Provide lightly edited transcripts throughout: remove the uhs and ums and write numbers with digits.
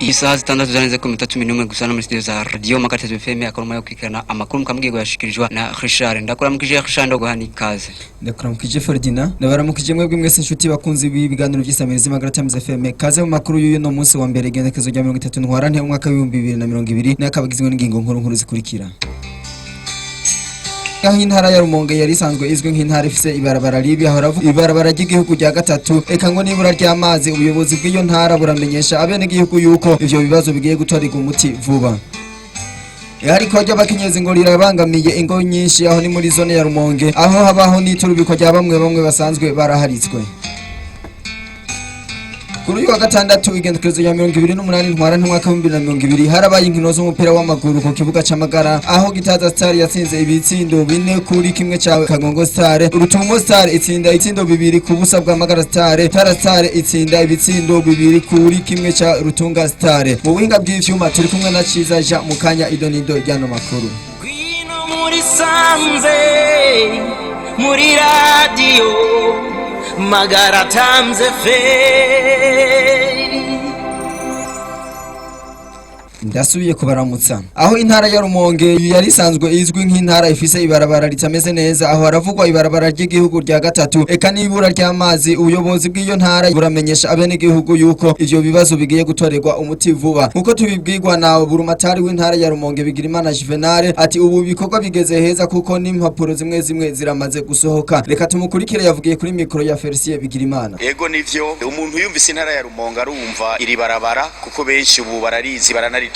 Isaha 6 zarenze ku minota 11 gusa no muri studio za Radio Makatezi FM, akaba yo kwikirana amakuru mukambwirwa yashikirijwe na Richard. Ndakuramukije Richard, ndoguha ikaze. Ndakuramukije Ferdinand, ndabaramukije mwebwe mwese inshuti bakunzi b'ibiganiro by'isamirizi Magara Times FM. Kaze mu makuru y'uyu no munsi wa mbere, igenekezo rya 30 Ntwarante umwaka w'2020, n'akabagizwe n'ingingo nkuru nkuru zikurikira. Aho intara ya Rumonge yari isanzwe izwi nk'intara ifise ibarabara ribi, aho ibarabara ry'igihugu rya gatatu, eka ngo nibura ry'amazi, ubuyobozi bw'iyo ntara buramenyesha abenegihugu yuko ivyo bibazo bigiye gutorerwa umuti vuba. Ariko ry'abakenyezi ngo rirabangamiye ingo nyinshi, aho ni muri zone ya Rumonge, aho habaho n'iturubiko rya bamwe bamwe basanzwe baraharitswe. Kuri uyu wa gatandatu, igenekerezo rya 28 Ntwarante umwaka w'2020, harabaye inkino z'umupira w'amaguru ku kibuga c'Amagara, aho Gitaza Star yatsinze ibitsindo 4-1 ca Kagongo Star. Urutumo Star itsinda itsindo 2-0 bwa Magara Star. Tara Star itsinda ibitsindo 2-1 ca Rutunga Star. Mu buhinga bw'ivyuma turi kumwe na Ciza Jean. Mukanya idonido ryano makuru. Ngwino muri sanze muri radio Magara Times FM. Ndasubiye kubaramutsa. Aho intara ya Rumonge yari isanzwe izwi nk'intara ifise ibarabara ritameze neza, aho haravugwa ibarabara ry'igihugu rya gatatu, eka n'ibura ry'amazi, ubuyobozi bw'iyo ntara buramenyesha abenegihugu yuko ivyo bibazo bigiye gutorerwa umuti vuba, nkuko tubibwirwa na burumatari w'intara ya Rumonge, Bigirimana Juvenal. Ati ubu bikorwa bigeze heza kuko n'impapuro zimwe zimwe ziramaze gusohoka. Reka tumukurikire, yavugiye kuri mikoro ya Felicien Bigirimana. Ego nivyo, umuntu yumvise intara ya Rumonge arumva iri barabara, kuko benshi ubu bararizi, baranaritinya.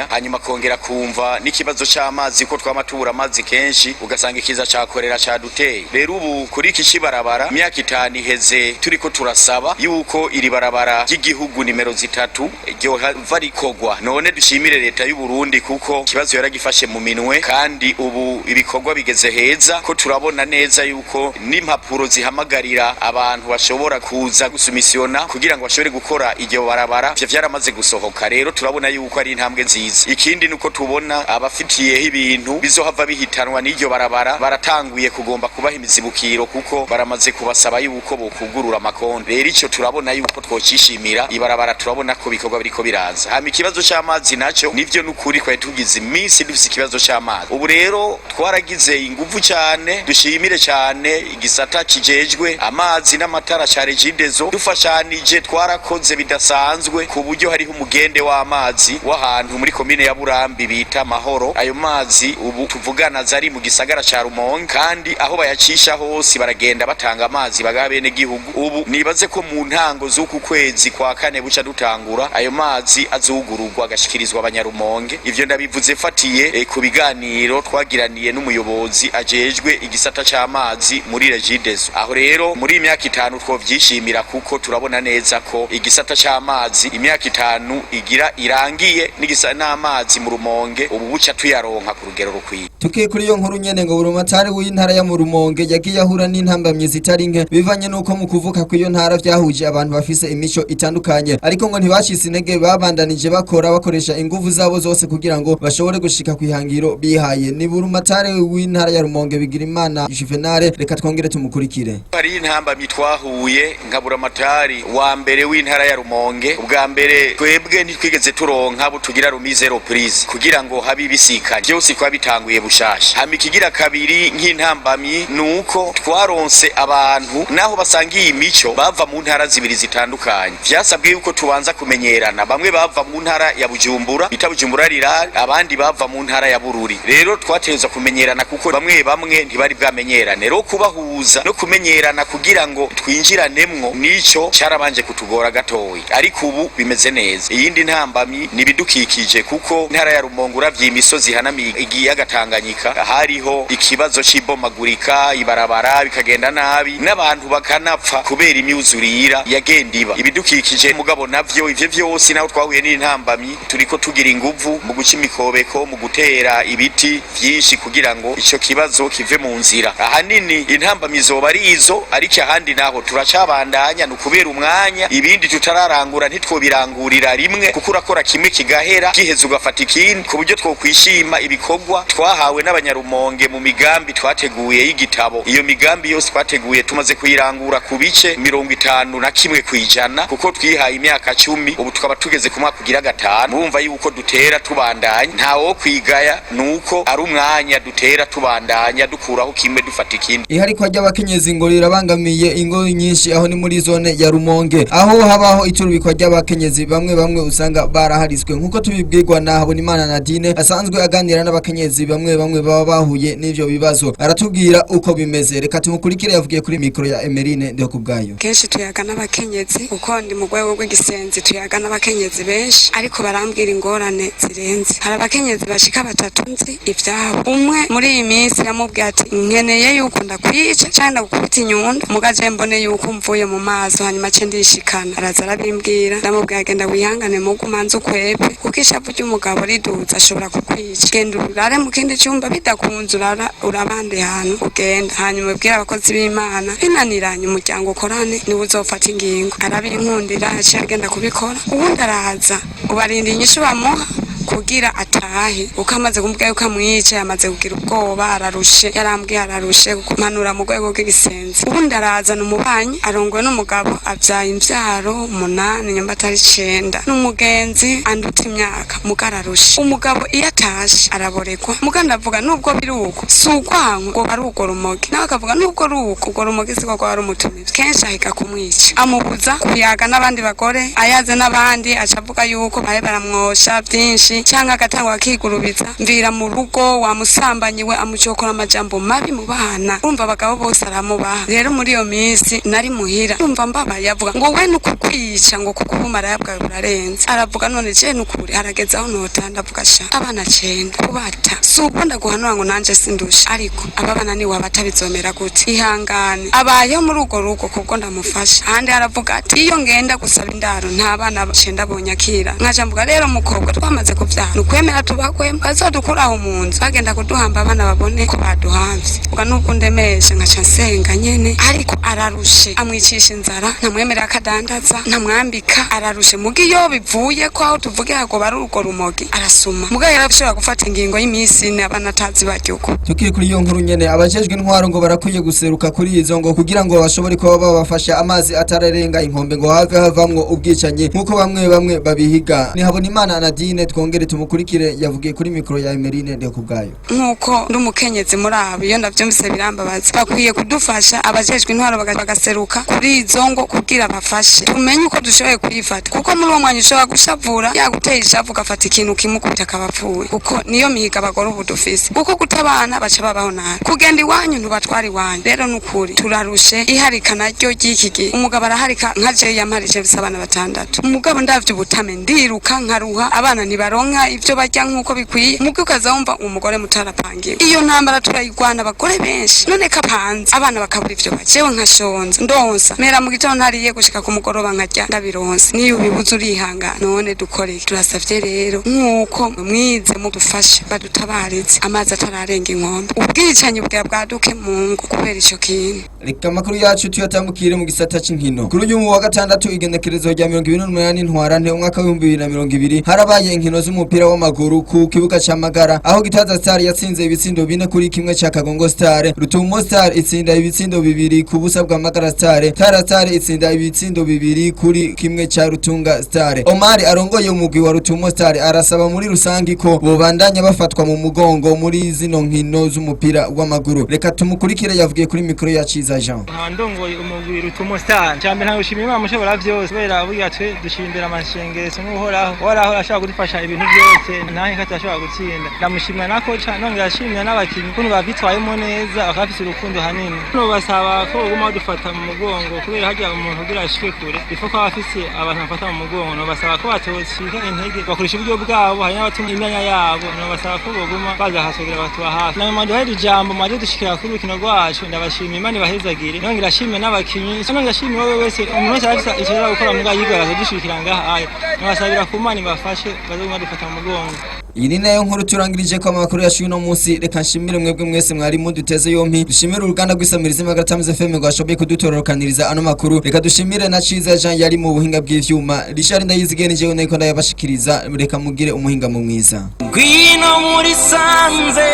Hanyuma kongera kumva n'ikibazo c'amazi, ko twama tubura amazi kenshi, ugasanga ikiza ca korera caduteye. Rero ubu kuri iki cibarabara, imyaka 5 iheze turiko turasaba yuko iri barabara ry'igihugu nimero 3 ryohava rikogwa. None dushimire leta y'u Burundi kuko ikibazo yaragifashe mu minwe, kandi ubu ibikorwa bigeze heza, ko turabona neza yuko n'impapuro zihamagarira abantu bashobora kuza gusumisiyona kugira ngo bashobore gukora iryo barabara, ivyo vyaramaze gusohoka. Rero turabona yuko ari intambwe nziza. Ikindi nuko tubona abafitiyeho ibintu bizohava bihitanwa n'iryo barabara baratanguye kugomba kubaha imizibukiro, kuko baramaze kubasaba yuko bokugurura amakonti. Rero ico turabona yuko twocishimira ibarabara, turabona ko bikorwa biriko biraza. Hama ikibazo c'amazi naco, nivyo nukuri twari tugize iminsi dufise ikibazo c'amazi. Ubu rero twaragize inguvu cyane, dushimire cyane igisata kijejwe amazi n'amatara ca Regideso, dufashanije twarakoze bidasanzwe, ku buryo hariho umugende w'amazi w'ahantu muri komine ya Burambi bita Mahoro. Ayo mazi ubu tuvugana zari mu gisagara ca Rumonge, kandi aho bayacisha hose baragenda batanga amazi bagaha bene gihugu. Ubu nibaze ko mu ntango z'uku kwezi kwa kane buca dutangura, ayo mazi azugururwa agashikirizwa abanyarumonge. Ivyo ndabivuze fatiye ku biganiro twagiraniye n'umuyobozi ajejwe igisata c'amazi muri Regideso. Aho rero muri imyaka 5 twovyishimira, kuko turabona neza ko igisata c'amazi imyaka 5 igira irangiye n'igisa n'amazi mu Rumonge ubu buca tuyaronka ku rugero rukwiye. Tukiye kuri iyo nkuru nyene, ngo burumatari w'intara ya Rumonge yagiye ahura n'intambamyi zitari nke, bivanye nuko mu kuvuka kw'iyo ntara vyahuje abantu bafise imico itandukanye, ariko ngo ntibacitse intege, babandanije bakora bakoresha inguvu zabo zose kugira ngo bashobore gushika kwihangiro bihaye. Ni burumatari w'intara ya Rumonge, Bigirimana Juvenal, reka twongere tumukurikire. Hari intambamyi twahuye nka buramatari wa mbere w'intara ya Rumonge. Ubwa mbere, twebwe ntitwigeze turonka butugira remise reprise kugira ngo habe ibisikanye, byose kwa bitanguye bushasha. Hama ikigira kabiri nk'intambamyi nuko twaronse abantu, naho basangiye imico, bava mu ntara zibiri zitandukanye. Vyasabwe yuko tubanza kumenyerana. Bamwe bava mu ntara ya Bujumbura bita Bujumbura Rirare, abandi bava mu ntara ya Bururi. Rero twateza kumenyerana kuko bamwe bamwe ntibari bwamenyerane. Rero kubahuza no kumenyerana kugira ngo twinjiranemwo, nico carabanje kutugora gatoyi, ariko ubu bimeze neza. Iyindi ntambamyi ni ibidukikije, kuko intara ya Rumonge uravye imisozi ihanamiye igiyaga Tanganyika, hariho ikibazo c'ibomagurika ibarabara bikagenda nabi, n'abantu bakanapfa kubera imyuzurira yagenda iba. Ibidukikije mugabo navyo, ivyo vyose naho twahuye n'intambamyi, turiko tugira inguvu mu guca imikobeko, mu gutera ibiti vyinshi kugira ngo ico kibazo kive mu nzira. Ahanini intambamyi zoba ari izo, ariko ahandi naho turacabandanya, ni ukubera umwanya ibindi tutararangura ntitwobirangurira rimwe, kuko urakora kimwe kigahera, giheze ugafata ikindi, ku buryo twokwishima ibikorwa twahawe. Twahawe n'Abanyarumonge mu migambi twateguye y'igitabo. Iyo migambi yose twateguye tumaze kuyirangura ku bice 51%, kuko twihaye imyaka 10, ubu tukaba tugeze ku mwaka ugira 5. Murumva yuko dutera tubandanya, ntawo kwigaya, nuko ari umwanya dutera tubandanya dukuraho kimwe dufata ikindi. Iharikwa ry'abakenyezi ngo rirabangamiye ingo nyinshi, aho ni muri zone ya Rumonge, aho habaho iturubikwa ry'abakenyezi bamwe bamwe usanga barahariswe, nkuko tubibwirwa na Habonimana Nadine asanzwe aganira n'abakenyezi bamwe bamwe baba bahuye n'ivyo bibazo. Aratubwira uko bimeze, reka tumukurikire. Yavugiye kuri mikoro ya Emerine Ndiho kubwayo. Kenshi tuyaga n'abakenyezi kuko ndi mu rwego rw'igisenzi, tuyaga n'abakenyezi benshi, ariko barambwira ingorane zirenze. Hari abakenyezi bashika 3 nzi ivyabo. Umwe muri iyi minsi yamubwiye ati: "Nkeneye yuko ndakwica canke ndagukubita inyundo, mugaje mbone yuko mvuye mu maso, hanyuma ce ndishikana." Araza arabimbwira, ndamubwira: "Genda wihangane, mugu manze ukwepe, kuko ishavu ry'umugabo riduza ashobora kukwica. Genda urare mu kindi cyumba, bidakunze urara urabandi hantu ugenda, hanyuma ubwire abakozi b'Imana, binaniranye umuryango ukorane niwe uzofata ingingo." Arabinkundira, aciye agenda kubikora. Uwundi araza, ubarinda inyishu bamuha kugira atahe, uko amaze kumubwira yuko amwica, yamaze kugira ubwoba, ararushe, yarambwiye ararushe kumanura mu rwego rw'igisenzi. Ubundi arazana umubanyi arongowe n'umugabo, abyaye imvyaro 8 nyumba atari 9, n'umugenzi anduta imyaka, muga ararushe. Umugabo iyo atashe araborekwa. Muga ndavuga nubwo biri uko, si ukwanka ngo ari urwo rumogi, nawe akavuga nubwo ari uko urwo rumogi siko rwari umutumivye. Kenshi ahiga kumwica, amubuza kuyaga n'abandi bagore, ayaze n'abandi aca avuga yuko bahe baramwosha byinshi, cyangwa agatangwa akigurubiza: "Mvira mu rugo, wamusambanyiwe." Amucokora amajambo mabi mu bana, urumva abagabo bose aramubaha. Rero muri iyo minsi nari muhira, urumva mbabaye, avuga ngo we nukukwica, ngo kuko ubumaraya bwawe burarenze. Aravuga: "None je nukuri harageze aho nota." Ndavuga: "Sha, abana 9 kubata, si uko ndaguhanura ngo nanje sindusha, ariko aba bana ni wabata bizomera gute? Ihangane." Abayeho muri urwo rugo kubwo ndamufasha. Ahandi aravuga ati: "Iyo ngenda gusaba indaro nta bana 9 bonyakira." Nkaja mvuga: "Rero mukobwa, twamaze kuvyara, nukwemera tubakwemo, bazodukuraho mu nzu bagenda kuduhamba, abana babone ko baduhamvye." Uga nubwo ndemesha, nkaca nsenga nyene, ariko ararushe. Amwicisha inzara, ntamwemerera akadandaza, ntamwambika, ararushe. Muga iyo bivuye ko aho tuvugira ngo bari urwo rumogi, arasuma. Muga yarashobora gufata ingingo y'imisi 4 abana atazi barya uko. Tukiri kuri iyo nkuru nyene, abajejwe intwaro ngo barakwiye guseruka kuri izo ngo kugira ngo bashobore kuba babafasha amazi atararenga inkombe, ngo have havamwo ubwicanyi nkuko bamwe bamwe babihiga. Ni Habonimana Nadine, twongere tumukurikire. Yavugiye kuri mikoro ya Emerine Ndiho kubwayo. Nk'uko ndi umukenyezi muri abo, iyo ndavyumvise birambabaza. Bakwiye kudufasha, abajejwe intwaro bagaseruka kuri izo ngo kugira bafashe tumenye uko dushoboye kwifata, kuko muri uwo mwanya ushobora gushavura, yaguteye ishavu ugafata ikintu kimukubita akaba apfuye, kuko niyo mihigo abagore ubu dufise, kuko gutabana baca babaho nabi, kugenda iwanyu ntubatwara iwanyu. Rero nukuri turarushe. Iharika naryo ry'iki gihe, umugabo araharika. Nka jewe yamparije, mfise abana 6, umugabo ndavye ubutame ndiruka nkaruha, abana ntibaronka ivyo barya nk'uko bikwiye. Muga ukaza wumva umugore mutarapangiwe. Iyo ntambara turayigwana abagore benshi. None kapanze abana bakabura ivyo barya, jewe nkashonza, ndonsa mera mu gitondo ntariye gushika ku mugoroba nkarya ndabironse. Niyo ubibuze urihangana. None dukore iki? Turasavye rero nk'uko mwize, mudufashe, badutabarize amazi atararenga inkombe, ubwicanyi bwa bwaduke mu ngo kubera ico kintu. Reka amakuru yacu tuyatambukire mu gisata c'inkino. Kuri uyu wa gatandatu, igenekerezo rya 28 Ntwarante umwaka w'2020, harabaye inkino z'umupira w'amaguru ku kibuga ca Magara, aho Gitaza Star yatsinze ibitsindo 4-1 ca Kagongo Star, Rutumo Star itsinda ibitsindo 2-0 bwa Magara Star, Tara Star itsinda ibitsindo 2-1 ca Rutunga Star. Omar arongoye umugwi wa Rutumo Star arasaba muri rusangi ko bobandanya bafatwa mu mugongo muri zino nkino z'umupira w'amaguru. Reka tumukurikire, yavugiye kuri mikoro ya Ciza Jean. Nkaba ndongoye umugwi Rutumo Star. Cyambere nta gushima Imana mushobora byose, kubera burya twe dushimbira amashengesho n'Uhoraho. Uhoraho ashobora kudufasha ibintu byose, ntahe ko tudashobora gutsinda. Ndamushimira na koca, nongera ashimira n'abakinyi ukuntu bavyitwayemo neza, bakaba bafise urukundo hanini. Nobasaba ko boguma badufata mu mugongo, kubera harya umuntu kugira ashike kure ifo ko aba afise abantu bafata mu mugongo. Nobasaba ko batocika intege, bakoresha uburyo bwabo, hari n'abatuma imyanya yabo. Nobasaba ko boguma baza hasogera batuba hafi. Namwe mwaduhaye ijambo, mwaje dushikira kuri urukino rwacu, ndabashimiye, Imana ibahezagire. Nongera ashimire n'abakinyi, nongera ashimire wowe wese, umuntu wese arafise icyo ashobora gukora muga yigaragaza dushikira ngaha aya. Nobasabira ku Mana ibafashe, bazoguma badufata mu mugongo. Iyi ni nayo nkuru turangirije ko amakuru yacu y'uno munsi. Reka nshimire mwebwe mwese mwari muduteze yompi, dushimire uruganda rw'isamirizi Magara Times FM rwashoboye kudutororokaniriza ano makuru. Reka dushimire na Ciza Jean yari mu buhinga bw'ivyuma. Richard Ndayizigeni jewe niko ndayabashikiriza. Reka mugire umuhinga mu mwiza. Ngwino muri sanze.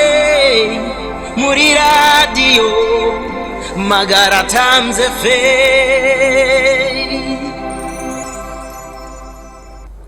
Muri radiyo Magara Times FM.